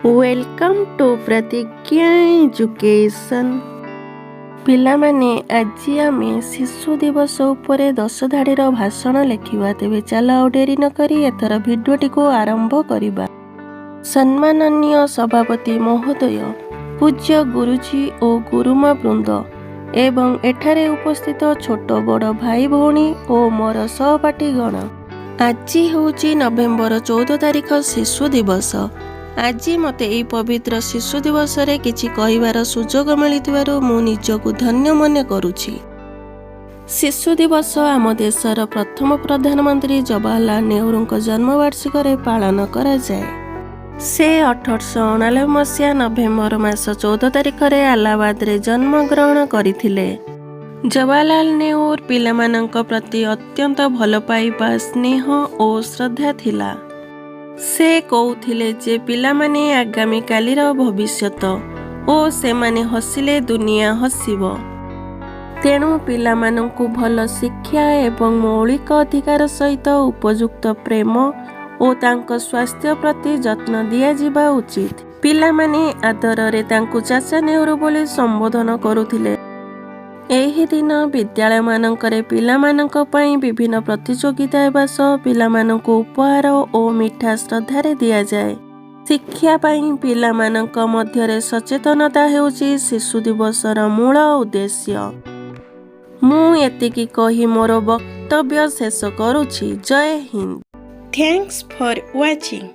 Welcome to Pratigya Education. ପିଲାମାନେ, ଆଜି ଆମେ ଶିଶୁ ଦିବସ ଉପରେ 10 ଧାଡ଼ିର ଭାଷଣ ଲେଖିବା। ତେବେ ଚାଲ, ଆଉ ଡେରି ନକରି ଏଥର ଭିଡ଼ିଓଟିକୁ ଆରମ୍ଭ କରିବା। ସମ୍ମାନନୀୟ ସଭାପତି ମହୋଦୟ, ପୂଜ୍ୟ ଗୁରୁଜୀ ଓ ଗୁରୁମା ବୃନ୍ଦ ଏବଂ ଏଠାରେ ଉପସ୍ଥିତ ଛୋଟ ବଡ଼ ଭାଇ ଭଉଣୀ ଓ ମୋର ସହପାଠୀଗଣ, ଆଜି ହେଉଛି ନଭେମ୍ବର 14 ତାରିଖ, ଶିଶୁ ଦିବସ। ଆଜି ମୋତେ ଏହି ପବିତ୍ର ଶିଶୁ ଦିବସରେ କିଛି କହିବାର ସୁଯୋଗ ମିଳିଥିବାରୁ ମୁଁ ନିଜକୁ ଧନ୍ୟ ମନେ କରୁଛି। ଶିଶୁ ଦିବସ ଆମ ଦେଶର ପ୍ରଥମ ପ୍ରଧାନମନ୍ତ୍ରୀ ଜବାହରଲାଲ ନେହେରୁଙ୍କ ଜନ୍ମବାର୍ଷିକରେ ପାଳନ କରାଯାଏ। ସେ 1889 ମସିହା ନଭେମ୍ବର ମାସ 14 ତାରିଖରେ ଆଲାହାବାଦରେ ଜନ୍ମଗ୍ରହଣ କରିଥିଲେ। ଜବାହରଲାଲ ନେହେରୁ ପିଲାମାନଙ୍କ ପ୍ରତି ଅତ୍ୟନ୍ତ ଭଲ ପାଇବା, ସ୍ନେହ ଓ ଶ୍ରଦ୍ଧା ଥିଲା। ସେ କହୁଥିଲେ ଯେ ପିଲାମାନେ ଆଗାମୀ କାଲିର ଭବିଷ୍ୟତ ଓ ସେମାନେ ହସିଲେ ଦୁନିଆ ହସିବ। ତେଣୁ ପିଲାମାନଙ୍କୁ ଭଲ ଶିକ୍ଷା ଏବଂ ମୌଳିକ ଅଧିକାର ସହିତ ଉପଯୁକ୍ତ ପ୍ରେମ ଓ ତାଙ୍କ ସ୍ୱାସ୍ଥ୍ୟ ପ୍ରତି ଯତ୍ନ ଦିଆଯିବା ଉଚିତ। ପିଲାମାନେ ଆଦରରେ ତାଙ୍କୁ ଚାଚା ନେହେରୁ ବୋଲି ସମ୍ବୋଧନ କରୁଥିଲେ। ଏହି ଦିନ ବିଦ୍ୟାଳୟମାନଙ୍କରେ ପିଲାମାନଙ୍କ ପାଇଁ ବିଭିନ୍ନ ପ୍ରତିଯୋଗିତା ହେବା ସହ ପିଲାମାନଙ୍କୁ ଉପହାର ଓ ମିଠା ଶ୍ରଦ୍ଧାରେ ଦିଆଯାଏ। ଶିକ୍ଷା ପାଇଁ ପିଲାମାନଙ୍କ ମଧ୍ୟରେ ସଚେତନତା ହେଉଛି ଶିଶୁ ଦିବସର ମୂଳ ଉଦ୍ଦେଶ୍ୟ। ମୁଁ ଏତିକି କହି ମୋର ବକ୍ତବ୍ୟ ଶେଷ କରୁଛି। ଜୟ ହିନ୍ଦ। Thanks for watching.